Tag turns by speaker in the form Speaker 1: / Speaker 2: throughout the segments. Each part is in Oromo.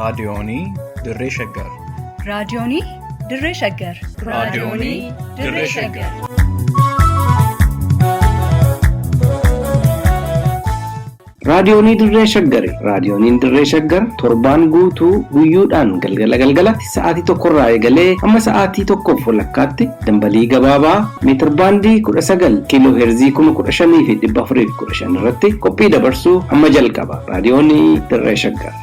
Speaker 1: Raadiyoonii Dirree Shaggar.
Speaker 2: Raadiyoonii Dirree Shaggar.
Speaker 1: Raadiyoonii Dirree Shaggar.
Speaker 3: Raadiyoonii Dirree Shaggari. Raadiyooniin Dirree Shaggar torbaan guutuu guyyoodhaan galgala galgalatti sa'aatii tokkorraa eegalee hamma sa'aatii tokkoof walakkaatti dambalii gabaabaa meetirbaandii 19 kiiloo heerzii 15,415 irratti qophii dabarsuu hamma jalqaba. Raadiyoonii Dirree Shaggar.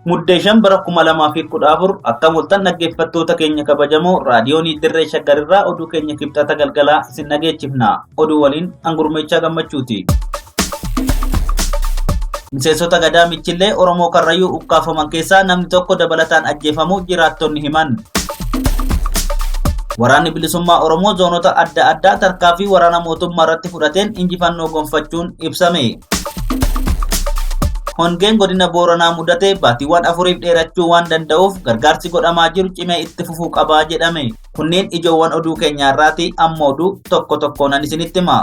Speaker 4: Muddee 5 bara 2014 akka bultan dhaggeeffattoota keenya kabajamoo raadiyoonii Dirree Shaggar irraa oduu keenya kibxata galgalaa isin dhageechifna. Oduu waliin hangurmeechaa gammachuuti. Miseensota gadaa Michillee Oromoo Karrayyuu ukkaafaman keessaa namni tokko dabalataan ajjeefamuu jiraattonni himan. Waraanni bilisummaa Oromoo zoonota adda addaa tarkaanfii waraana mootummaa irratti fudhateen injifannoo gonfachuun ibsame. Hongeen godina Booranaa mudate baatiiwwan afuriif dheerachuu waan danda'uuf gargaarsi godhamaa jiru cimee itti fufuu qabaa jedhame. Kunneen ijoowwan oduu keenyaa irraati amma oduu tokko tokkoon ani isinitti hima.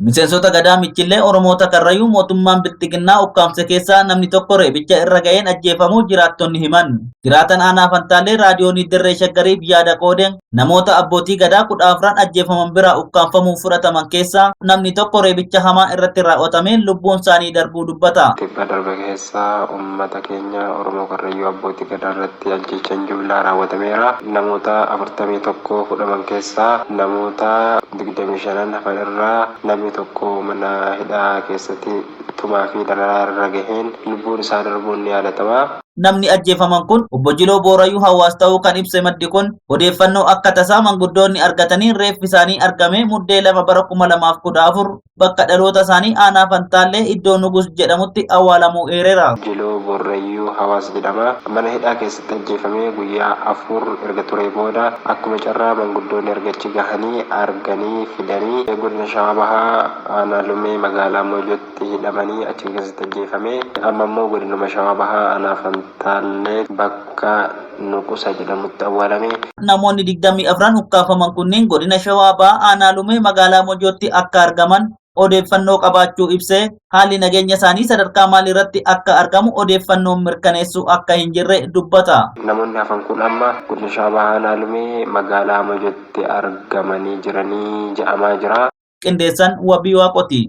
Speaker 4: Miseensota gadaa Michillee Oromoota Karrayyuu mootummaan Bilxiginnaa ukkaamse keessaa namni tokko reebicha irra ga'een ajjeefamuu jiraattonni himan. Jiraatan aanaa Fantaallee raadiyoonii Dirree Shaggariif yaada qoodeen namoota abbootii gadaa 14 ajjeefaman biraa ukkaamfamuuf fudhataman keessaa namni tokko reebicha hamaa irratti raawwatameen lubbuun isaanii darbuu dubbata.
Speaker 5: Tibba darbe keessa uummata keenya Oromoo Karrayyuu abbootii gadaa irratti ajjeechaan jumlaa raawwatameera. Namoota 41 fudhaman keessaa namoota 25 hafan irraa namni tokko mana hidhaa keessatti tumaa fi dararaa irra gaheen lubbuun isaa darbuun ni yaadatama.
Speaker 4: Namni ajjeefaman kun obbo Jiloo Boorayyuu Hawaas ta'uu kan ibse maddi kun odeeffannoo akka tasaa manguddoonni argatanii reeffi isaanii argame muddee 2 bara 2014 bakka dhaloota isaanii aanaa Fantaallee iddoo Nugus jedhamutti awwaalamuu eereera.
Speaker 5: Jiloo Boorrayyuu Hawaas jedhama. Mana hidhaa keessatti ajjeefamee guyyaa 4 erga turee booda akkuma carraa manguddoonni erga achi gahanii arganii fidanii godina Shawaa Bahaa aanaa Lumee magaalaa Mojootti hidhamanii achi keessatti ajjeefame. Amma immoo godinuma Shawaa Bahaa aanaa Fantaallee bakka Nuqusa jedhamutti awwaalame.
Speaker 4: Namoonni 24 ukkaafaman kunneen godina Shawaa Bahaa aanaa Lumee magaalaa Mojootti akka argaman odeeffannoo qabaachuu ibsee haalli nageenya isaanii sadarkaa maaliirratti akka argamu odeeffannoon mirkaneessu akka hin jirre dubbata.
Speaker 5: Namoonni hafan kun amma godina Shawaa Bahaa aanaa Lumee magaalaa Mojootti argamanii jiranii jedhamaa jira.
Speaker 4: Qindeessan Wabii Waaqoti.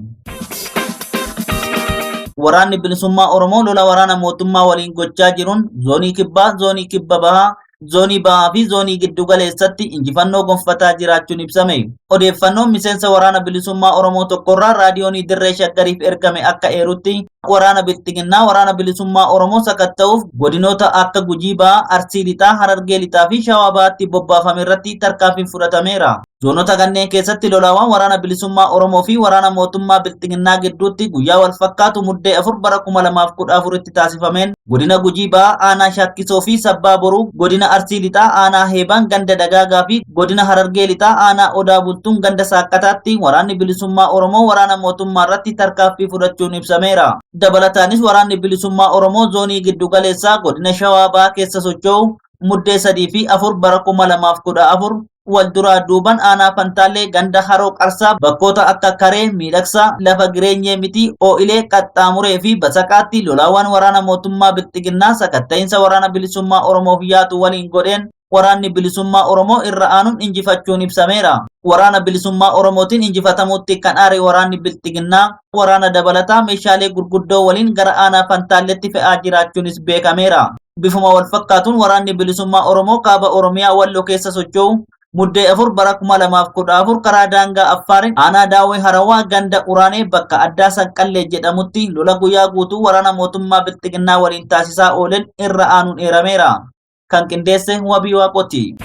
Speaker 4: Waraanni bilisummaa Oromoo lola waraana mootummaa waliin gochaa jiruun zoonii kibbaa, zoonii kibba bahaa, zoonii bahaa fi zoonii giddu galeessatti injifannoo gonfataa jiraachuun ibsame. Odeeffannoon miseensa waraana bilisummaa Oromoo tokkorraa raadiyoonii Dirree Shaggariif ergame akka eerutti waraana bilxiginnaa waraana bilisummaa Oromoo sakatta'uuf godinoota akka Gujii Bahaa, Arsii Lixaa, Harargee Lixaa fi Shawaa Bahaatti bobbaafame irratti tarkaanfiin fudhatameera. Zoonota kanneen keessatti lolaawwan waraana bilisummaa Oromoo fi waraana mootummaa bilxiginnaa gidduutti guyyaa wal fakkaatu muddee 4 bara 2014tti taasifameen godina Gujii Bahaa aanaa Shaakkisoo fi Sabbaa Boruu, godina Arsii Lixaa aanaa Heebaan ganda Dagaagaa fi godina Harargee Lixaa aanaa Odaa Bultuun ganda Saaqqataatti waraanni bilisummaa Oromoo waraana mootummaa irratti tarkaanfii fudhachuun ibsameera. Dabalataanis waraanni bilisummaa Oromoo zoonii giddu galeessaa godina Shawaa Bahaa keessa socho'u muddee 3 fi 4 bara 2014 wal duraa duuban aanaa Fantaallee ganda Haroo Qarsaa bakkoota akka Karee, Miidhagsaa, Lafa Gireenyee Miti, Oo'ilee, Qaxxaamuree fi Basaqaatti lolaawwan waraana mootummaa Bilxiginnaa sakatta'iinsa waraana bilisummaa Oromoof yaatu waliin godheen waraanni bilisummaa Oromoo irra aanuun injifachuun ibsameera. Waraana bilisummaa Oromootiin injifatamuutti kan aare waraanni Bilxiginnaa waraana dabalataa meeshaalee gurguddoo waliin gara aanaa Fantaalleetti fe'aa jiraachuunis beekameera. Bifuma wal fakkaatuun waraanni bilisummaa Oromoo kaaba Oromiyaa Walloo keessa socho'u muddee 4 bara 2014 karaa daangaa Affaariin aanaa Daawwee Harawaa ganda Uraanee bakka addaa Sanqallee jedhamutti lola guyyaa guutuu waraana mootummaa Bilxiginnaa waliin taasisaa oolen irra aanuun eerameera. Kan qindeesse Wabii Waaqooti.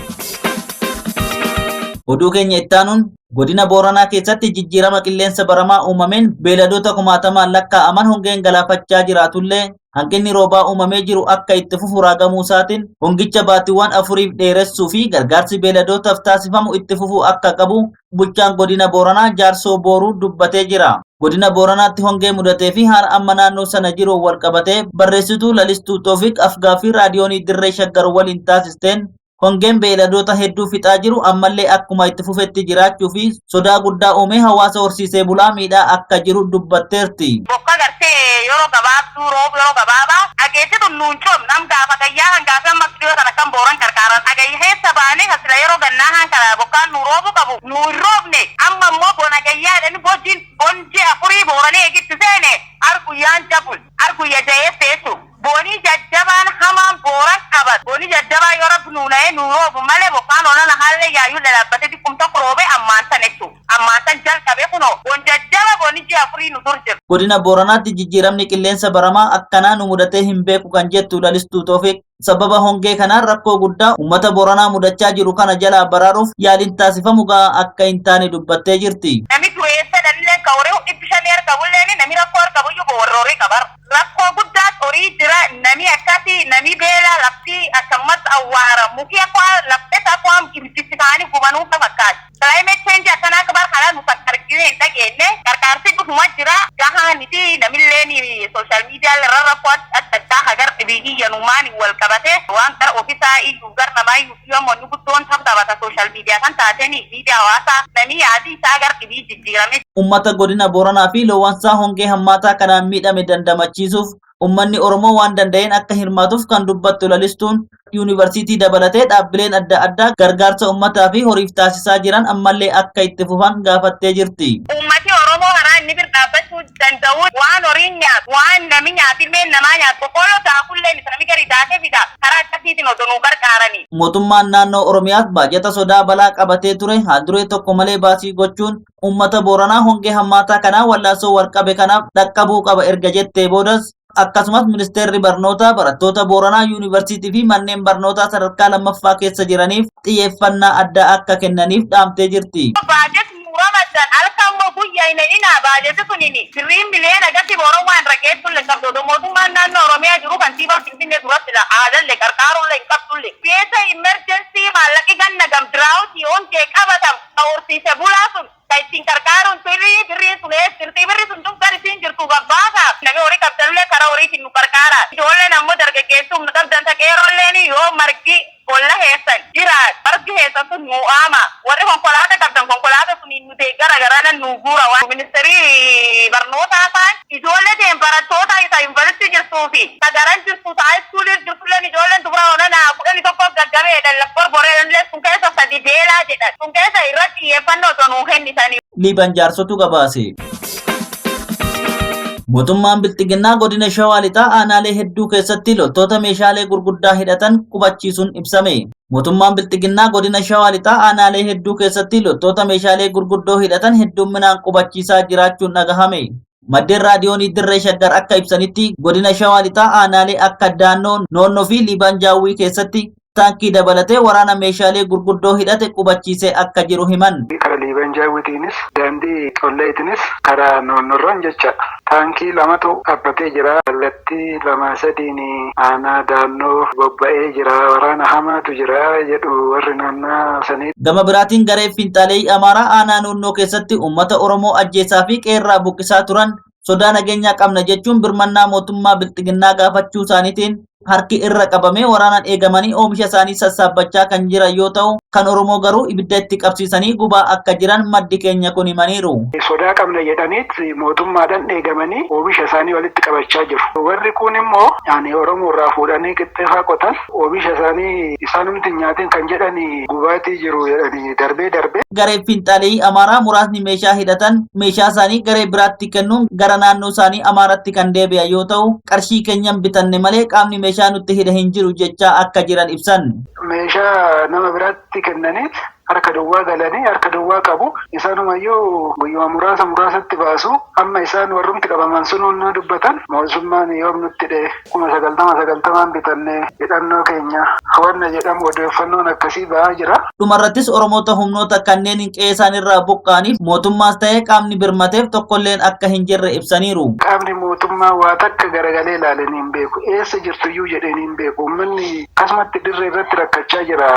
Speaker 4: Oduu keenya ittaanuun godina Booranaa keessatti jijjiirama qilleensa baramaa uumameen beeyladoota kumaatamaan lakkaa'aman hongeen galaafachaa jiraatullee hanqinni roobaa uumamee jiru akka itti fufu raagamuu isaatiin hongicha baatiiwwan afuriif dheeressuu fi gargaarsi beeyladootaaf taasifamu itti fufuu akka qabu bulchaan godina Booranaa Jaarsoo Booruu dubbatee jira. Godina Booranaatti hongee mudatee fi haala amma naannoo sana jiru wal qabatee barreessituu Lalistuu Toofiq afgaaffii raadiyoonii Dirree Shaggar waliin taasisteen hongeen beeyladoota hedduu fixaa jiru ammallee akkuma itti fufetti jiraachuu fi sodaa guddaa uumee hawaasa horsiisee bulaa miidhaa akka jiru dubbatteerti.
Speaker 6: Bokka gartee yeroo gabaabduu roobu yeroo gabaabaa dhageessitu nuun coom nam gaafa gayyaa hangaafi amma dhiyoo sana kan booran qarqaaran dhagayya keessa baanee kasila yeroo gannaa haan kana bokkaan nu roobu qabu nu hin roobne. Amma immoo bona gayyaa jedhani bojjiin bonji afurii booranii eegitti seene arguyyaan jabul arguyya ja'ee feetu boonii jajjabaan hamaan booran qabat boonii jajjabaa yoo rabbi nuu na'ee nuu roobu malee bokkaan onana haallee yaayyuu dhadhaabbate xiqqum tokko roobee ammaan tan jechuudha. Ammaan tan jalqabe kunoo boon jajjaba boonii ji'a afurii nu dur jiru.
Speaker 4: Godina Booranaatti jijjiiramni qilleensa baramaa akkanaa nu mudatee hin beeku kan jettu Lalistuu Toofiq sababa hongee kanaan rakkoo guddaa uummata Booranaa mudachaa jiru kana jalaa baraaruuf yaaliin taasifamu gahaa akka hin taane dubbattee jirti.
Speaker 6: Nami dureessa dhallee ka horii 500 argamullee nami rakkoo argamuyyuu warra horii qabar. Rakkoo guddaa horii jira nami akkasi nami beela lafti akkamas awwaara muki akka laftee akka ibsitti ta'anii gubanuu fakkaata. Climate change akkanaa qabar karaa nu argine hin dhageenye qarqaarsi dhufuma jira gahaa miti namillee social media irra rakkoo adda addaa hagar dhibii iyyanumaan wal qabate waan gara ofiisaa iyyuu gar namaa iyyuu yoo inni guddoon taphata social media kan taateen miidiyaa hawaasaa nami yaadii isaa gar dhibii jijjiirame.
Speaker 4: Uummata godina Booranaa fi loowwansaa hongee hammaataa kanaan miidhame dandamachiisuuf uummanni Oromoo waan danda'een akka hirmaatuuf kan dubbattu Lalistuun yuunivarsiitii dabalatee dhaabbileen adda addaa gargaarsa uummataa fi horiif taasisaa jiran ammallee akka itti fufan gaafattee jirti.
Speaker 6: Uummati Oromoo karaa inni bira dhaabbachuu danda'u waan horiin nyaatu waan nami nyaatu ilmeen namaa nyaatu boqqolloo daakullee miti nami gadi daakee fida karaa akkasiitiin odoo nu gargaarani.
Speaker 4: Mootummaan naannoo Oromiyaas baajata sodaa balaa qabatee ture haalduree tokko malee baasii gochuun uummata Booranaa hongee hammaataa kanaa wallaansoo walqabe kanaaf dhaqqabuu qaba erga jettee boodas akkasumas ministeerri barnootaa barattoota Booranaa yuunivarsiitii fi manneen barnootaa sadarkaa lammaffaa keessa jiraniif xiyyeeffannaa addaa akka kennaniif dhaamtee jirti.
Speaker 6: Baajet muramadan halkan immoo guyyaa hin hidhinaa baajeti sunini birriin miliyoona gati booran waan rageessulle qabdu mootummaan naannoo Oromiyaa jiru kantiibaa Finfinnee duratti aadallee qarqaarulle hin qabdulle. Beesa emergency maallaqi ganna gam diraawutii hongee qabatam ka horsiise bulaa sun ka ittiin qarqaaruun sirrii birriin sun ees jirti birri sun tun gar isiin jirtu gabbaasa. Nami horii qabdanullee karaa horiitiin nu qarqaara. Ijoolleen ammoo dargaggeessuu nu qabdan taqeerolleen yoo margi olla heessan jira margi heessan sun nu aama warri konkolaataa qabdan konkolaataa sun nu deeggara garana nu guura waan ministeerii barnootaa ta'an ijoollee ta'een barattoota isa yuunivarsiitii jirtuu fi sagaran jirtu ta'a iskuulii jirtulleen ijoolleen dubara onana 11 gaggabeedhan lafborboreedhanillee sun keessa sadi beelaa jedhan sun keessa irratti xiyyeeffannoo osoo nuu kennitanii.
Speaker 4: Liiban jaarsotu gabaase. Mootummaan Bilxiginnaa godina Shawaa Lixaa aanaalee hedduu keessatti loltoota meeshaalee gurguddaa hidhatan qubachiisuun ibsame. Mootummaan Bilxiginnaa godina Shawaa Lixaa aanaalee hedduu keessatti loltoota meeshaalee gurguddoo hidhatan hedduminaan qubachiisaa jiraachuun dhagahame. Maddeen raadiyoonii Dirree Shaggar akka ibsanitti godina Shawaa Lixaa aanaalee akka Daannoo, Noonnoo fi Liibaan Jaawwii keessatti taankii dabalatee waraana meeshaalee gurguddoo hidhate qubachiisee akka jiru himan.
Speaker 7: Karaa Liibaan Jaawwiitiinis daandii Xolleetiinis karaa Noonnoorraan jecha taankii lamatu dhaabbatee jira. Kallattii lama sadiin aanaa Daannoo bobba'ee jira. Waraana hamaatu jira jedhu warri naannaa sanii.
Speaker 4: Gama biraatiin garee fiinxaalee Amaaraa aanaa Noonnoo keessatti uummata Oromoo ajjeesaa fi qeerraa buqqisaa turan sodaa nageenyaa qabna jechuun birmannaa mootummaa Bilxiginnaa gaafachuu isaaniitiin harki irra qabamee waraanaan eegamanii oomisha isaanii sassaabbachaa kan jiran yoo ta'u kan Oromoo garuu ibidda itti qabsiisanii gubaa akka jiran maddi keenya kun himaniiru.
Speaker 7: Sodaa qabna jedhaniit mootummaadhaan eegamanii oomisha isaanii walitti qabachaa jiru. Warri kun immoo yaani Oromoo irraa fuudhanii qixxeefaa qotan oomisha isaanii isaanumti hin nyaatin kan jedhanii gubaatii jiru jedhanii darbee darbee.
Speaker 4: Garee fiinxaalee Amaaraa muraasni meeshaa hidhatan meeshaa isaanii garee biraatti kennuun gara naannoo isaanii Amaaratti kan deebi'an yoo ta'u qarshii keenyan bitanne malee qaamni meeshaa nutti hidha hin jiru jechaa akka jiran ibsan.
Speaker 7: Meeshaa nama biraatti kennaniit harka duwwaa galanii harka duwwaa qabu. Isaanumayyuu guyyuma muraasa muraasatti baasu. Amma isaan warrumti qabaman sun nu dubbatan mootummaan yoom nutti dhee 90,090 bitanne hidhannoo keenya wanna jedhamu odeeffannoon akkasii ba'aa jira.
Speaker 4: Dhumarrattis Oromoota humnoota kanneen hin qe'ee isaan irraa buqqa'aniif mootummaas ta'ee qaamni birmateef tokkolleen akka hin jirre ibsaniiru.
Speaker 7: Qaamni mootummaa waa takka garagalee ilaalanii hin beeku. Eessa jirtuyyuu jedhanii hin beeku. Uummanni akkasumatti dirree irratti rakkachaa jira.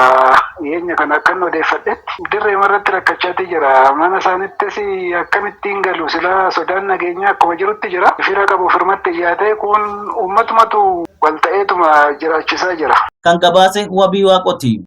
Speaker 7: Dhiyeenya kana akkan odeeffadhe. gaafadhetti dirreema irratti rakkachaati jira. Mana isaanittis akkamittiin galu silaa sodaan nageenyaa akkuma jirutti jira. Fira qabu firmatti dhiyaatee kun uummatumatu wal ta'eetuma jiraachisaa jira.
Speaker 4: Kan gabaase Wabii Waaqoti.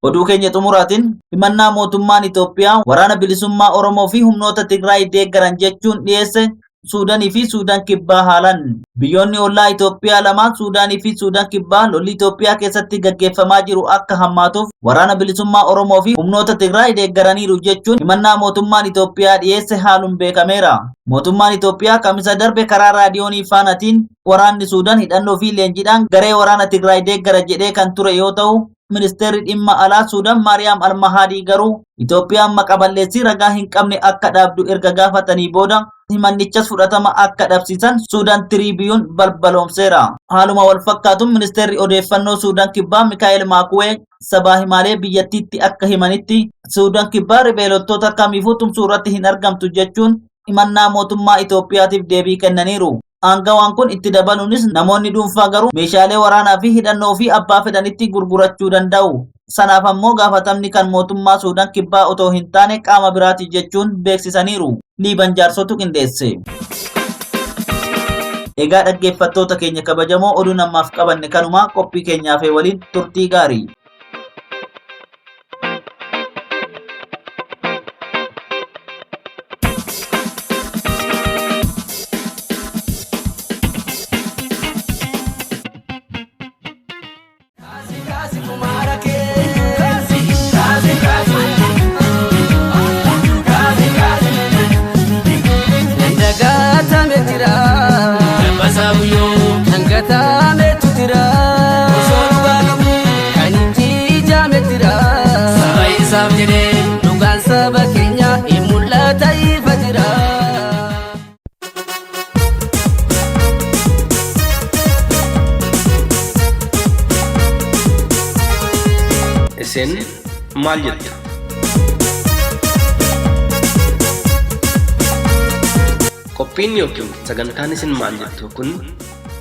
Speaker 4: Oduu keenya xumuraatiin himannaa mootummaan Itoophiyaa waraana bilisummaa Oromoo fi humnoota Tigraay deeggaran jechuun dhiyeesse Suudaanii fi Suudaan kibbaa haalan. Biyyoonni ollaa Itoophiyaa lamaan Suudaanii fi Suudaan kibbaa lolli Itoophiyaa keessatti gaggeeffamaa jiru akka hammaatuuf waraana bilisummaa Oromoo fi humnoota Tigraay deeggaraniiru jechuun himannaa mootummaan Itoophiyaa dhiyeesse haaluun beekameera. Mootummaan Itoophiyaa kamisa darbe karaa raadiyoonii faanatiin waraanni Suudaan hidhannoo fi leenjiidhaan garee waraana Tigraay deeggara jedhee kan ture yoo ta'u ministeerri dhimma alaa Suudaan Maariyaam Almahaadii garuu Itoophiyaan maqa balleessii ragaa hin qabne akka dhaabdu erga gaafatanii booda himannichas fudhatama akka dhabsiisan Suudaan Tiriibiyuun balbaloomseera. Haaluma wal fakkaatuun ministeerri odeeffannoo Suudaan kibbaa Mikaa'el Maakuwee sabaa himaalee biyyattiitti akka himanitti Suudaan kibbaa ribeelottoota kamiifuu tumsuu irratti hin argamtu jechuun himannaa mootummaa Itoophiyaatiif deebii kennaniiru. Aangawaan kun itti dabaluunis namoonni dhuunfaa garuu meeshaalee waraanaa fi hidhannoo fi abbaa fedhanitti gurgurachuu danda'u. Sanaaf ammoo gaafatamni kan mootummaa Suudaan kibbaa otoo hin taane qaama biraati jechuun beeksisaniiru. Liiban jaarsotu qindeesse. Egaa dhaggeeffattoota keenya kabajamoo oduu namaaf qabanne kanuma qophii keenyaaf waliin turtii gaarii.
Speaker 8: Dhugaan saba keenya hin mul'ata ifa jira.
Speaker 3: Isin maal jettu? Qophiin yookiin sagantaan isin maal jettu kun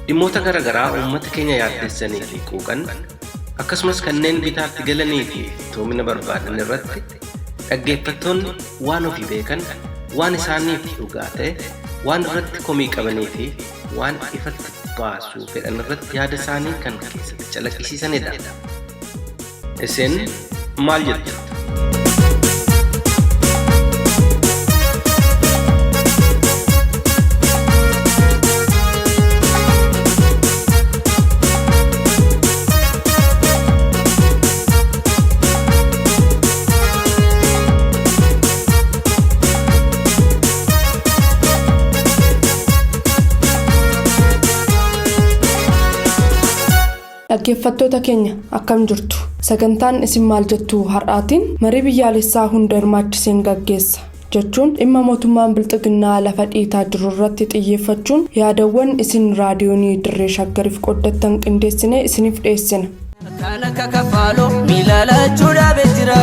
Speaker 3: dhimmoota garaa garaa uummata keenya yaaddessanii fi quuqan akkasumas kanneen bitaatti galanii fi toomina barbaadan irratti dhaggeeffattoonni waan ofii beekan, waan isaaniif dhugaa ta'e, waan irratti komii qabanii fi waan ifatti baasuu fedhan irratti yaada isaanii kan keessatti calaqqisiisanidha. Isin maal jettu?
Speaker 9: Dhaggeeffattoota keenya akkam jirtu? Sagantaan isin maal jettu har'aatiin marii biyyaalessaa hunda hirmaachiseen gaggeessa jechuun dhimma mootummaan bilxiginnaa lafa dhiitaa jiru irratti xiyyeeffachuun yaadawwan isin raadiyoonii dirree shaggariif qooddattan qindeessine isiniif dhiyeessina.
Speaker 8: Kan akka kafaaloo miila lachuu dhaabee jira.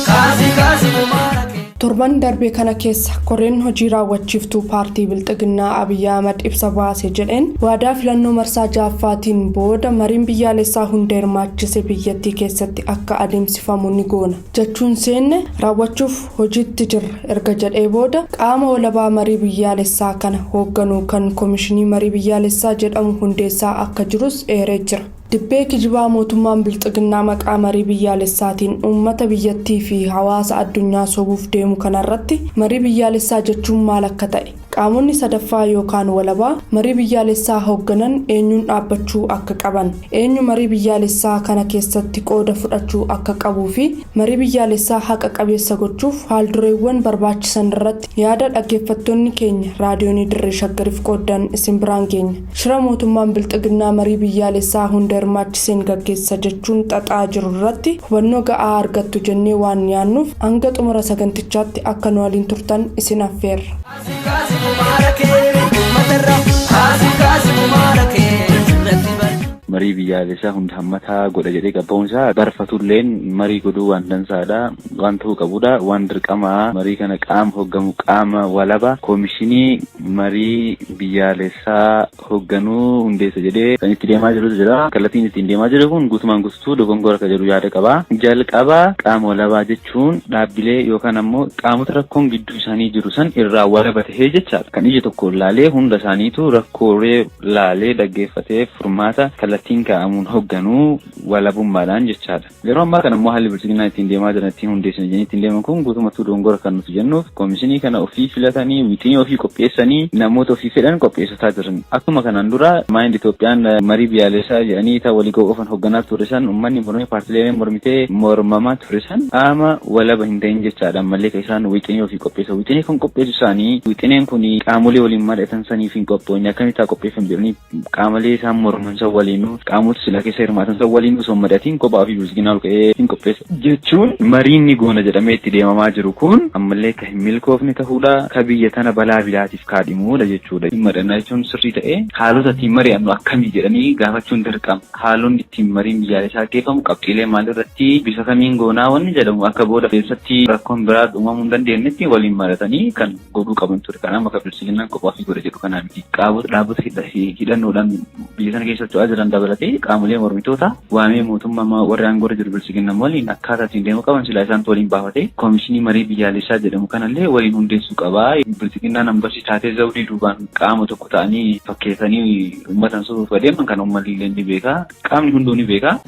Speaker 8: Kaasi kaasi kumaara kee.
Speaker 9: Torban darbee kana keessa koreen hojii raawwachiiftuu paartii bilxiginnaa Abiyyi Ahmad ibsa baase jedheen waadaa filannoo marsaa ja'affaatiin booda mariin biyyaalessaa hunda hirmaachise biyyattii keessatti akka adeemsifamu ni goona jechuun seenne raawwachuuf hojiitti jirra erga jedhee booda qaama walabaa marii biyyaalessaa kana hoogganuu kan koomishinii marii biyyaalessaa jedhamu hundeessaa akka jirus eeree jira. Dibbee kijibaa mootummaan bilxiginnaa maqaa marii biyyaalessaatiin uummata biyyattii fi hawaasa addunyaa sobuuf deemu kanarratti marii biyyaalessaa jechuun maal akka ta'e qaamonni sadaffaa yookaan walabaa marii biyyaalessaa hoogganan eenyuun dhaabbachuu akka qaban eenyu marii biyyaalessaa kana keessatti qooda fudhachuu akka qabuu fi marii biyyaalessaa haqa qabeessa gochuuf haaldureewwan barbaachisan irratti yaada dhaggeeffattoonni keenya raadiyoonii dirree shaggariif qooddan isin biraan geenya. Shira mootummaan bilxiginnaa marii biyyaalessaa hunda hirmaachiseen gaggeessa jechuun xaxaa jiru irratti hubannoo ga'aa argattu jennee waan yaannuuf hanga xumura sagantichaatti akka nu waliin turtan isin affeerra.
Speaker 8: Kaasi kaasi kumaara kee uummatarra. Kaasi kaasi kumaara kee irratti bari.
Speaker 10: Marii biyyaalessaa hunda hammataa godha jedhee qabba'uun isaa barfatulleen marii godhuu waan dansaadha. Waan ta'uu qabudha. Waan dirqamaa marii kana qaama hooggamu qaama walaba koomishinii marii biyyaalessaa hoogganuu hundeessa jedhee kan itti deemaa jirutu jira. Kallattiin ittiin deemaa jiru kun guutumaan guutuu dogongora akka jedhu yaada qaba. Jalqaba qaama walabaa jechuun dhaabbilee yookaan ammoo qaamota rakkoon gidduu isaanii jiru san irraa walaba tahee jechaadha. Kan ija tokkoon laalee hunda isaaniitu rakkoolee laalee dhaggeeffatee furmaata kallattiin kaa'amuun hoogganuu walabummaadhaan jechaadha. Yeroo ammaa kana immoo haalli bilchiginaa ittiin deemaa jiran ittiin hundeessina jedhanii ittiin deeman kun guutummattuu dogongora kan nuti jennuuf koomishinii kana ofii filatanii wixinii ofii qopheessanii namoota ofii fedhan qopheessataa jiran. Akkuma kanaan dura maayind Itoophiyaan marii biyyaalessaa jedhanii ta'u walii qofan hoogganaa ture san uummanni mormee paartiileen mormitee mormamaa ture san qaama walaba hin ta'in jechaadha ammallee kan isaan wixinii ofii qopheessan. Wixinii kan qopheessu isaanii wixineen kun qaamolee waliin mari'atan saniif hin qophoofne akkamitti haa qopheeffamu jedhanii qaamolee isaan morman san waliinuu qaamota sila keessa hirmaatan san waliin osoo hin mari'atiin kophaa fi bilchiginaa ol ka'ee hin qopheessa. Jechuun mariin ni goona jedhamee itti deemamaa jiru kun ammallee kan hin milkoofne ta'uudha ka biyya tana balaa biraatiif kaadhimuudha jechuudha. Mari'annaa jechuun sirrii ta'ee haalota ittiin mari'annu akkamii jedhanii gaafachuun dirqama. Haalonni ittiin mariin biyyaalessaa geeffamu qabxiilee maalirratti bifa kamiin goonaa wanni jedhamu akka booda keessatti rakkoon biraa uumamuu hin dandeenyetti waliin mari'atanii kan godhuu qaban ture. Kanaaf akka bilchiginaan kophaa fi godha jedhu kanaa miti. Qaamota dhaabbata hidhannoodhaan biyya sana keessa socho'aa jiran dabalatee qaamolee mormitoota waamee mootummaa warri aangoo irra jiru bilchiginaan waliin akkaataa ittiin deemuu qaban silaa isaan waliin baafatee koomishinii marii biyyaalessaa jedhamu kanallee waliin hundeessuu qaba. Bilchiginaan ambasii taatee zawudii duubaan qaama tokko ta'anii fakkeessanii uummatan suruuf adeeman kan uummanni illee ni beeka. Qaamni hunduu ni beeka.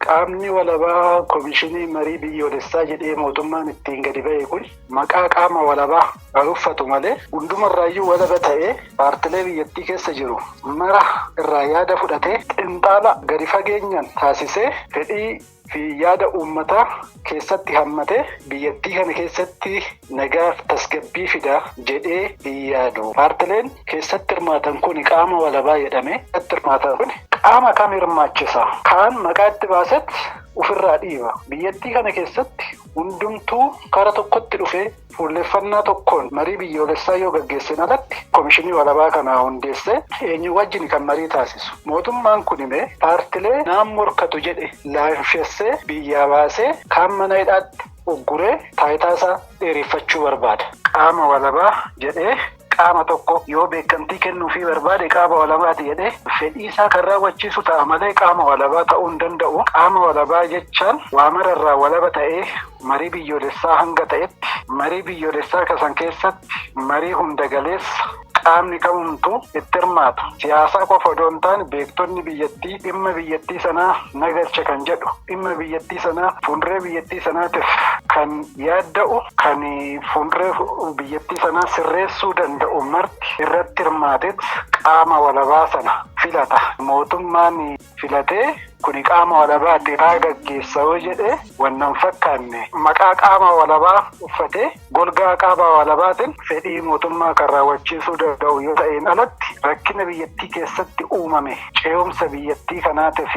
Speaker 7: Qaamni walabaa koomishinii marii biyyoolessaa jedhee mootummaan ittiin gadi ba'e kun maqaa qaama walabaa haa uffatu malee hundumarraayyuu walaba ta'ee paartilee biyyattii keessa jiru mara irraa yaada fudhatee xinxaala gadi fageenyaan taasisee fedhii fi yaada uummataa keessatti hammatee biyyattii kana keessatti nagaaf tasgabbii fida jedhee hin yaadu. Paartileen keessatti hirmaatan kun qaama walabaa jedhame keessatti hirmaatan kun qaama kam hirmaachisa? Kaan maqaa itti baasetti ofirraa dhiiba. Biyyattii kana keessatti hundumtuu kara tokkotti dhufee fuulleffannaa tokkoon marii biyyoolessaa yoo gaggeessin alatti koomishinii walabaa kana hundeessee eenyu wajjin kan marii taasisu. Mootummaan kun himee paartilee naan morkatu jedhe laanfessee biyyaa baasee kaan mana hidhaatti ugguree taayitaa isaa dheereffachuu barbaada. Qaama walabaa jedhee qaama tokko yoo beekamtii kennuufii barbaade qaama walabaati jedhee fedhii isaa kan raawwachiisu ta'a malee qaama walabaa ta'uu hin danda'u. Qaama walabaa jechaan waa mararraa walaba ta'ee marii biyyoolessaa hanga ta'etti marii biyyoolessaa kasan keessatti marii hunda galeessa qaamni kamumtuu itti hirmaatu. Siyaasaa qofa odoo hin taane beektonni biyyattii dhimma biyyattii sanaa nagalcha kan jedhu dhimma biyyattii sanaa fuulduree biyyattii sanaatiif kan yaadda'u kan fuulduree biyyattii sanaa sirreessuu danda'u marti irratti hirmaateet qaama walabaa sana filata. Mootummaan filatee kuni qaama walabaati irraa gaggeessa yoo jedhee wannan fakkaanne maqaa qaama walabaa uffatee golgaa qaama walabaatiin fedhii mootummaa kan raawwachiisuu danda'u yoo ta'een alatti rakkina biyyattii keessatti uumame ce'umsa biyyattii kanaatiif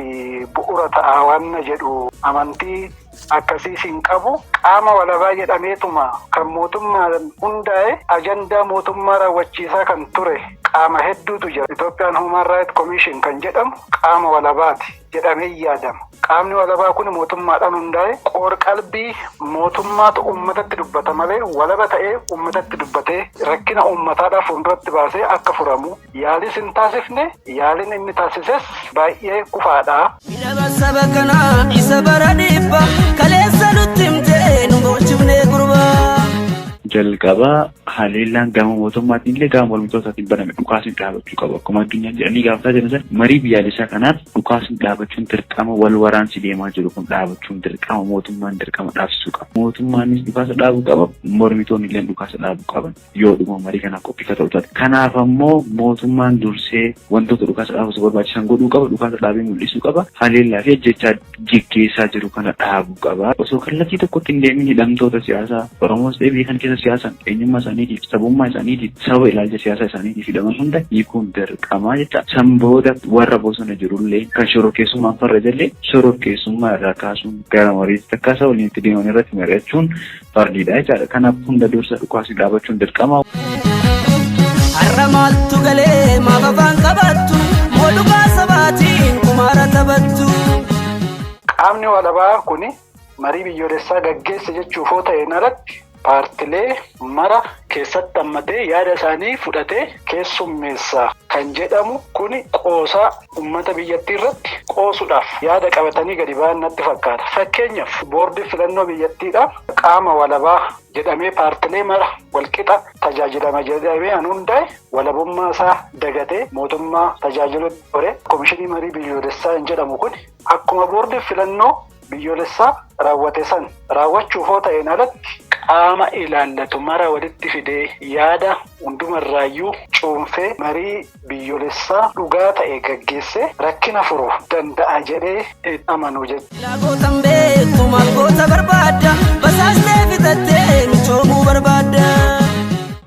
Speaker 7: bu'uura ta'a waan jedhu amantii akkasiis hin qabu. Qaama walabaa jedhameetuma kan mootummaan hundaa'e ajandaa mootummaa raawwachiisaa kan ture qaama hedduutu jira. Itoophiyaan Human Rights Commission kan jedhamu qaama walabaati jedhamee yaadama. Qaamni walabaa kun mootummaadhaan hundaa'e qoor-qalbii mootummaatu uummatatti dubbata malee walaba ta'ee uummatatti dubbatee rakkina uummataadhaaf fuulduratti baasee akka furamu yaalis hin taasifne yaaliin inni taasises baay'ee kufaadha.
Speaker 8: Saba kanaa isa bara dhibba kaleessa nutti himtee nu gochifnee gurbaa.
Speaker 10: Jalqaba haleellaan gama mootummaatiin illee gama mormitootaatiin baname dhukaasni dhaabachuu qaba. Akkuma addunyaan jedhanii gaafataa jiran sana marii biyyaalessaa kanaaf dhukaasni dhaabachuun dirqama wal waraansi deemaa jiru kun dhaabachuun dirqama mootummaan dirqama dhaabsisuu qaba. Mootummaanis dhukaasa dhaabuu qaba mormitoonni illee dhukaasa dhaabuu qaban yoo dhuma marii kanaaf qophii ta'u taate. Kanaaf ammoo mootummaan dursee wantoota dhukaasa dhaabuuf barbaachisan godhuu qaba dhukaasa dhaabee mul'isuu qaba haleellaa fi ajjechaa geggeessaa jiru kana dhaabuu qaba. Osoo kallattii tokkotti hin deemin hidhamtoota siyaasaa Oromoos ta'ee biyya kana keessa siyaasan eenyummaa isaaniitiif sabummaa isaaniitiif sababa ilaalcha siyaasaa isaaniitiif hidhaman hunda hiikuun dirqamaa jecha. San booda warra bosona jirullee kan shororkeessummaan farra jallee shororkeessummaa irraa kaasuun gara mariitti takka waliin itti deeman irratti mari'achuun fardiidha jechaadha. Kanaaf hunda dursa dhukaasni dhaabachuun dirqama.
Speaker 8: Bara maaltu galee maaf afaan qabattu moo dhugaa sabaatiin kumaara taphattu.
Speaker 7: Qaamni walabaa kuni marii biyyoolessaa gaggeessa jechuuf yoo ta'een alatti paartilee mara keessatti hammatee yaada isaanii fudhatee keessummeessa kan jedhamu kuni qoosaa uummata biyyattii irratti qoosuudhaaf yaada qabatanii gadi ba'an natti fakkaata. Fakkeenyaaf boordii filannoo biyyattiidhaaf qaama walabaa jedhamee paartilee mara walqixa tajaajilama jedhamee an hundaa'e walabummaa isaa dagatee mootummaa tajaajilu ture. Komishinii marii biyyoolessaa hin jedhamu kun akkuma boordii filannoo biyyoolessaa raawwate san raawwachuuf yoo ta'een alatti qaama ilaallatu mara walitti fidee yaada hundumarraayyuu cuunfee marii biyyoolessaa dhugaa ta'e gaggeessee rakkina furuu danda'a jedhee amanu jechuudha.
Speaker 8: Gootan beektu maal goota barbaadda basaastee fitattee michoomuu barbaadda.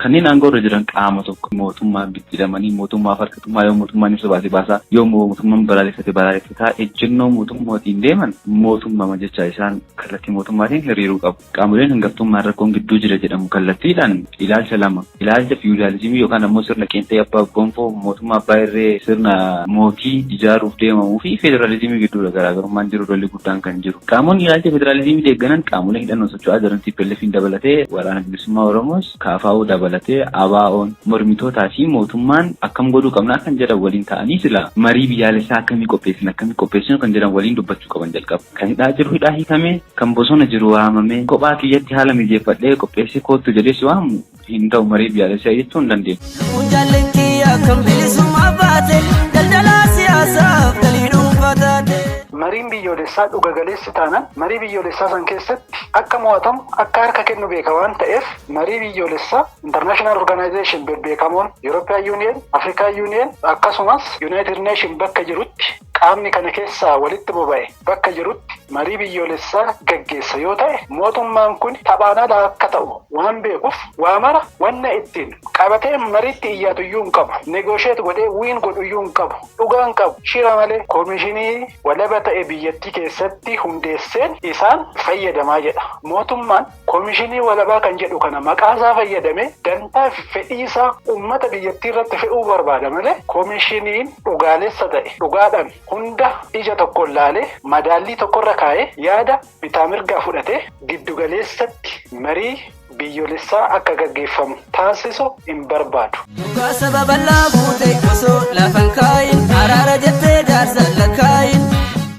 Speaker 10: Kanneen aangoo irra jiran qaama tokko mootummaa jedhamanii mootummaaf harkatummaa yoo mootummaan ibsa baase baasaa yoo mootummaan balaaleffate balaaleffataa ejjennoo mootummaatiin deeman mootummama jecha isaan kallattii mootummaatiin hiriiruu qabu. Qaamoleen hangaftummaan rakkoon gidduu jira jedhamu kallattiidhaan ilaalcha lama ilaalcha fiyudaalizimii yookaan ammoo sirna qeenxee abbaa gonfoo mootummaa abbaa irree sirna mootii ijaaruuf deemamuu fi federaalizimii gidduudha garaagarummaan jiru lolli guddaan kan jiru. Qaamonni ilaalcha federaalizimii deeggaran qaamolee hidhannoo socho'aa jiran TPLF'n dabalatee waraana bilisummaa Oromoos KFO dabalatee ABO'n mormitootaa fi mootummaan akkam godhuu qabnaa kan jedhan waliin ta'anii sila marii biyyaalessaa akkamii qopheessina akkamii qopheessinu kan jedhan waliin dubbachuu qaban jalqaba. Kan hidhaa jiru hidhaa hiikamee kan bosona jiru waamamee kophaa kiyyatti haala mijeeffadhee qopheessee koottu jedhee si waamu hin ta'u marii biyyaalessaa jechuu hin dandeenyu.
Speaker 8: Jaalleen kiyya kan bilisummaa baate daldalaa siyaasaaf galii dhuunfaa taate.
Speaker 7: Mariin biyyoolessaa dhuga galeessi taanaan marii biyyoolessaa san keessatti akka mo'atamu akka harka kennu beeka waan ta'eef marii biyyoolessaa International Organization bebbeekamoon European Union, African Union akkasumas United Nation bakka jirutti qaamni kana keessaa walitti boba'e bakka jirutti marii biyyoolessaa gaggeessa yoo ta'e mootummaan kun taphaan ala akka ta'u waan beekuuf waa mara wanna ittiin qabatee mariitti iyyaatu iyyuu hin qabu. Negoosheet godhee wiin godhu iyyuu hin qabu. Dhugaa hin qabu. Shira malee koomishinii walaba ta'e biyyattii keessatti hundeesseen isaan fayyadamaa jedha. Mootummaan koomishinii walabaa kan jedhu kana maqaasaa fayyadamee dantaa fi fedhiisaa uummata biyyattii irratti fe'uu barbaada malee koomishiniin dhugaalessa ta'e dhugaadhaan hunda ija tokkoon laalee madaallii tokkorra kaa'ee yaada bitaa mirgaa fudhatee giddugaleessatti marii biyyoolessaa akka gaggeeffamu taasisu hin barbaadu.
Speaker 8: Dhugaa saba bal'aa buute osoo lafan kaayin araara jettee jaarsa lakkaayin.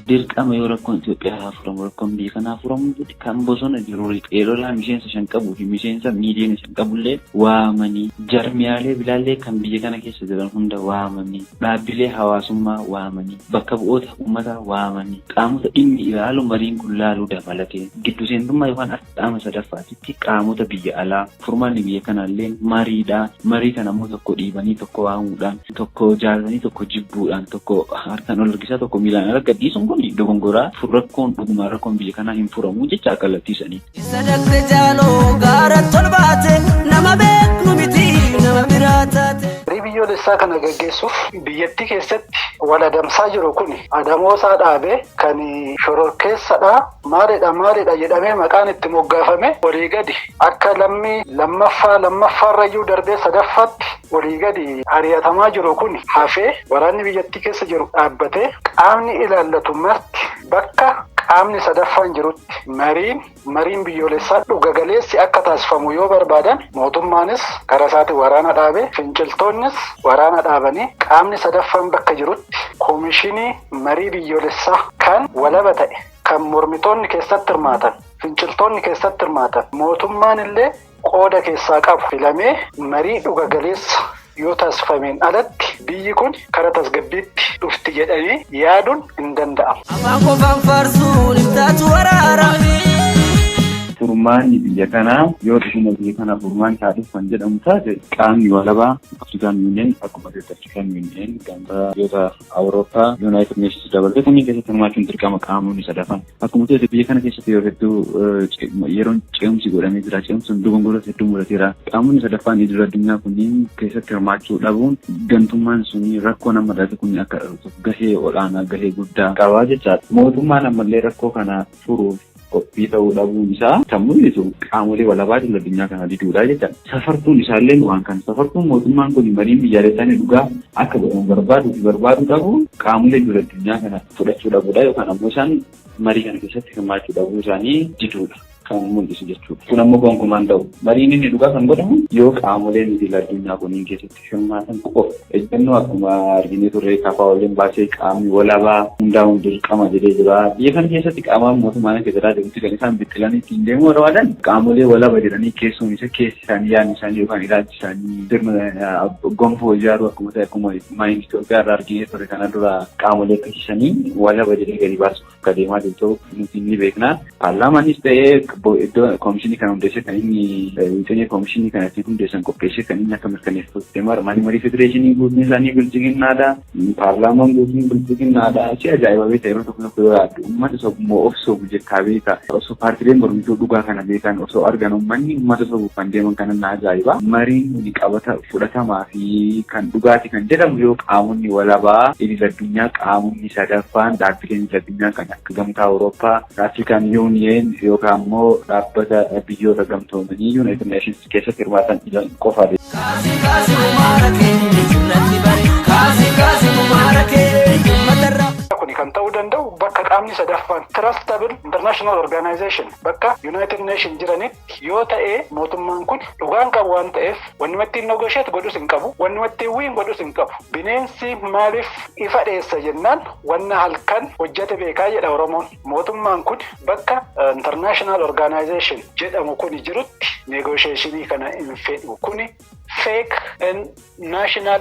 Speaker 10: Dirqama yoo rakkoon Itoophiyaa haa furamu rakkoon biyya kanaa furamu jedhe kan bosona jiru riphee lolaa miseensa shan qabuu fi miseensa miiliyoona shan qabullee waamanii jarmiyaalee bilaallee kan biyya kana keessa jiran hunda waamanii dhaabbilee hawaasummaa waamanii bakka bu'oota uummataa waamanii qaamota dhimmi ilaalu mariin kun laaluu dabalatee giddu seentummaa yookaan akka qaama sadaffaatitti qaamota biyya alaa furmaanni biyya kanaallee mariidhaa marii kana immoo tokko dhiibanii tokko waamuudhaan tokko jaallatanii tokko jibbuudhaan tokko harkaan ol harkisaa tokko miilaan ala gadhiisuun kun dogongoraa rakkoon dhugumaa rakkoon biyya kanaa hin furamu jecha kallattiisanii.
Speaker 8: Sadaqte jaaloo gaara tolbaate nama beeknu miti nama biraa taate.
Speaker 7: Marii biyyoolessaa kana gaggeessuuf biyyattii keessatti wal adamsaa jiru kun adamoosaa dhaabee kan shororkeessadha maalidha maalidha jedhamee maqaan itti moggaafame olii gadi akka lammii lammaffaa lammaffaarrayyuu darbee sadaffaatti olii gadi ari'atamaa jiru kun hafee waraanni biyyattii keessa jiru dhaabbatee qaamni ilaallatu marti bakka qaamni sadaffaan jirutti mariin biyyoolessaa dhuga galeessi akka taasifamu yoo barbaadan mootummaanis karaa isaatiin waraana dhaabee finciltoonnis waraana dhaabanii qaamni sadaffaan bakka jirutti koomishinii marii biyyoolessaa kan walaba ta'e kan mormitoonni keessatti hirmaatan finciltoonni keessatti hirmaatan mootummaan illee qooda keessaa qabu filamee marii dhuga galeessa yoo taasifameen alatti biyyi kun karaa tasgabbiitti dhufti jedhanii yaaduun hin danda'amu.
Speaker 8: Afaan qofaan faarsuun hin taatu waraara.
Speaker 10: Furmaanni biyya kanaa yoo dhuguma biyya kanaa furmaanni taatuuf kan jedhamu taate qaamni walabaa Afrikaan Yuuniyen akkuma Afrikaan Yuuniyen gamtaa biyyoota Awurooppaa Yuunaayitid Neeshinsi dabalatee kunniin keessatti hirmaachuun dirqama qaamonni sadaffaan. Akkuma ta'e biyya kana keessatti yeroo hedduu yeroon ce'umsi godhamee jira. Ce'umsi sun dogongoroota hedduu mudateera. Qaamonni sadaffaan idil addunyaa kunniin keessatti hirmaachuu dhabuun gantummaan suni rakkoo nama dhalate kun akka dhalatuuf gahee olaanaa gahee guddaa qabaa jechaadha. Mootummaan ammallee rakkoo kana furuuf Qophii ta'uu dhabuun isaa kan mul'isu qaamolee walabaa idil addunyaa kana diduudha jechuudha. Safartuun isaallee waan kana safartuun mootummaan kun mariin biyyaalessaa inni dhugaa akka godhamu barbaaduu fi barbaaduu dhabu qaamolee idil addunyaa kana fudhachuu dhabuudha yookaan ammoo isaan marii kana keessatti hirmaachuu dhabuu isaanii diduudha kan mul'isu jechuudha. Kun ammoo gonkumaan ta'u. Mariin inni dhugaa kan godhamu yoo qaamoleen idil addunyaa kunniin keessatti hirmaatan qofa. Ejjennoo akkuma arginee turre KFO'n baasee qaamni walabaa hundaa'uun dirqama jedhee jira. Biyya kana keessatti qaama mootummaan akka jedhaa jirutti kan isaan biqilanii ittiin deemuu barbaadan qaamolee walaba jedhanii keessoon isa keessi isaanii yaadni isaanii yookaan ilaalchi isaanii sirna gonfoo ijaaruu akkuma ta'e akkuma maayin Itoophiyaa irraa arginee turre kana dura qaamolee akkasiisanii walaba jedhee gadi baasuuf akka deemaa jiru ta'uu nuti ni beekna. Paarlaamaanis ta'ee iddoo koomishinii kana hundeessee kan inni wixinee koomishinii kana ittiin hundeessan qopheessee kan inni akka mirkaneeffatu deemaa manni marii federeeshinii guutuun isaanii bilchiginnaadha. Paarlaamaan guutuun bilchiginnaadha. Si ajaa'iba beekta yeroo tokko tokko yoo yaaddu uummata sobu moo of sobu jettaa beeka. Osoo paartileen mormituu dhugaa kana beekan osoo argan uummanni uummata sobuuf kan deeman kana na ajaa'iba. Mariin ni qabata fudhatamaa fi kan dhugaati kan jedhamu yoo qaamonni walabaa idil addunyaa qaamonni sadaffaan dhaabbileen idil addunyaa kan akka gamtaa Awurooppaa, African Union yookaan immoo dhaabbata biyyoota gamtoomanii United Nations keessatti hirmaatan qofa.
Speaker 8: Kaasi kaasi mumaara kee irratti bare kaasi kaasi mumaara kee uummatarraa.
Speaker 7: Kuni kan ta'uu danda'u bakka qaamni sadaffaan Trustable International Organization bakka United Nation jiranitti yoo ta'e mootummaan kun dhugaan qabu waan ta'eef wanni ittiin negotiate godhus hin qabu, wanni ittiin win godhus hin qabu. Bineensi maaliif ifa dheessa jennaan wanna halkan hojjete beekaa jedha Oromoon. Mootummaan kun bakka International Organization jedhamu kun jirutti negotiationii kana hin fedhu. Kuni fake and national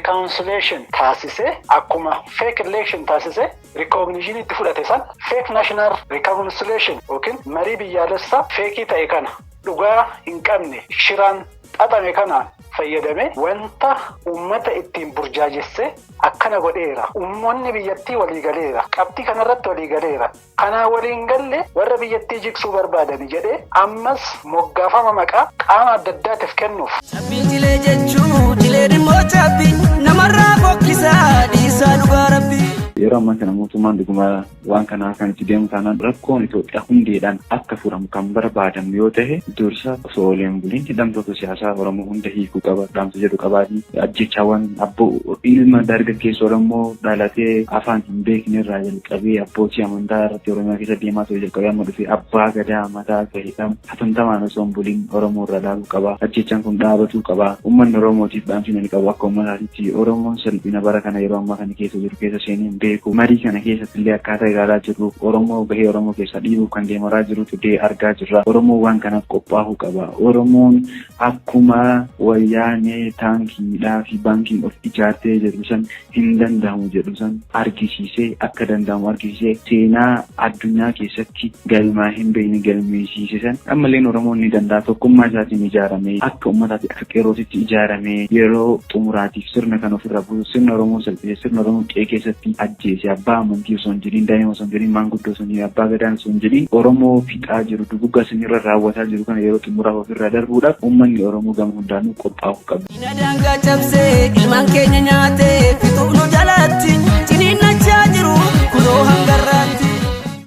Speaker 7: reconciliation taasisee akkuma fake election taasisee recognition itti fudhate san fake national reconciliation yookiin marii biyyaalessaa fake ta'e kana dhugaa hin qabne shiraan xaxame kanaan fayyadame wanta uummata ittiin burjaajessee akkana godheera. Uummanni biyyattii walii galeera. Qabxii kanarratti walii galeera. Kanaa waliin galle warra biyyattii jigsuu barbaadani jedhee ammas moggaafama maqaa qaama adda addaatiif kennuuf.
Speaker 8: Cabbii jilee jechuu jileen immoo cabbii namarraa fokkisaa dhiisaa dhugaa rabbii.
Speaker 10: Yeroo ammaa kana mootummaan dhuguma waan kanaa kan itti deemu taanaan rakkoon Itoophiyaa hundeedhaan akka furamu kan barbaadamu yoo ta'e dursa osoo ooleen buliin hidhamtoota siyaasaa Oromoo hunda hiikuu qaba dhaamsa jedhu qabaati. Ajjechaawwan abboo ilma dargaggeessa Oromoo dhalatee afaan hin beekne irraa jalqabee abbootii amantaa irratti Oromiyaa keessa deemaa ture jalqabee amma dhufee abbaa gadaa mataa gahee hatantamaan osoo hin buliin Oromoo irraa dhaabuu qaba. Ajjechaan kun dhaabatuu qaba. Uummanni Oromootiif dhaamsi inni qabu akka uummataatitti Oromoon salphina bara kana yeroo ammaa kana keessa jiru keessa seenee hin beeku. Marii kana keessatti illee akkaataa ilaalaa jirru Oromoo gahee Oromoo keessaa dhiibuuf kan deemaraa jirutu dee argaa jirra. Oromoo waan kanaaf qophaa'uu qaba. Oromoon akkuma wayyaanee taankiidhaa fi baankiin of ijaartee jedhu san hin danda'amu jedhu san argisiisee akka danda'amu argisiisee seenaa addunyaa keessatti galmaa hin beekne galmeessiise san ammalleen Oromoon ni danda'a tokkummaa isaatiin ijaaramee akka uummataatti akka qeerrootitti ijaaramee yeroo xumuraatiif sirna kan ofirraa buusu sirna Oromoo salphise sirna Oromoo qe'ee keessatti ajjeese abbaa amantii osoo hin jedhin daa'ima osoo hin jedhin maanguddoo osoo hin jedhin abbaa gadaan osoo hin jedhin Oromoo fixaa jiru duguggaa sanyirra raawwataa jiru kana yeroo xumuraaf ofirraa darbuudhaaf uummanni Oromoo gama hundaanuu qophaa'uu qaba.
Speaker 8: Diina daangaa cabsee ilmaan keenya nyaatee fixuuf nu jalatti ciniinnachaa jiru kunoo hangarraatti.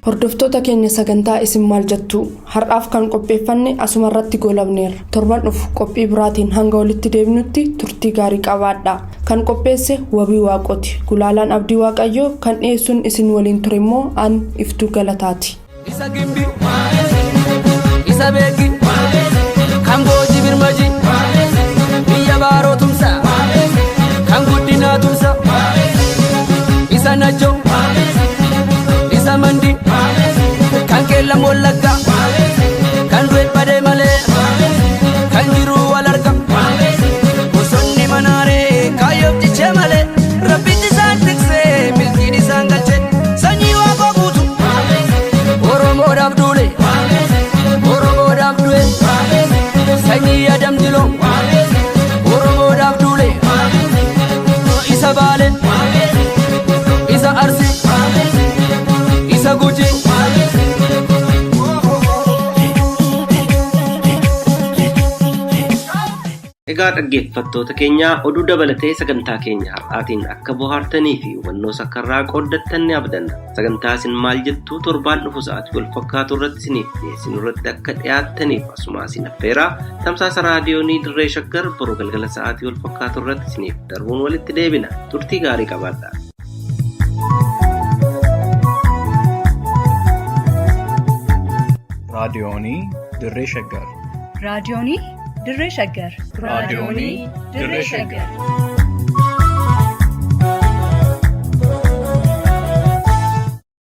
Speaker 9: Hordoftoota keenya sagantaa isin maal jettu har'aaf kan qopheeffanne asuma irratti goolabneerra. Torban dhufu qophii biraatiin hanga walitti deebinutti turtii gaarii qabaadha. Kan qopheesse Wabii Waaqooti. Gulaalaan Abdii Waaqayyoo kan dhiyeessuun isin waliin ture immoo an Iftuu Galataati.
Speaker 8: Isa gimbi isa beeki kan booji birmaji biyya baaroo tumsa kan guddinaa tumsa isa najjo isa mandi kan keella mollagga kan du'e badee malee kan jiru wal arga bosonni manaaree kaayyoof cichee malee rabbichi isaan tiksee milkiin isaan galche sanyii waaqoo guutu Oromoodhaaf duule Oromoodhaaf du'e sanyii adam jiloo Oromoodhaaf duule isa baale isa arsi isa guji.
Speaker 3: Egaa dhaggeeffattoota keenya, oduu dabalatee sagantaa keenya har'aatiin akka bohaartanii fi hubannoo sakkarraa qooddattan ni abdanna. Sagantaa isin maal jettuu torbaan dhufu sa'aatii wal fakkaatu irratti isiniif dhiyeessinu irratti akka dhiyaattaniif asuma isin affeeraa, tamsaasa raadiyoonii Dirree Shaggar boruu galgala sa'aatii wal fakkaatu irratti isiniif darbuun walitti deebina. Turtii gaarii qabaadha.
Speaker 1: Raadiyoonii Dirree Shaggar.
Speaker 2: Raadiyoonii Dirree Shaggar.
Speaker 1: Raadiyoonii Dirree Shaggar.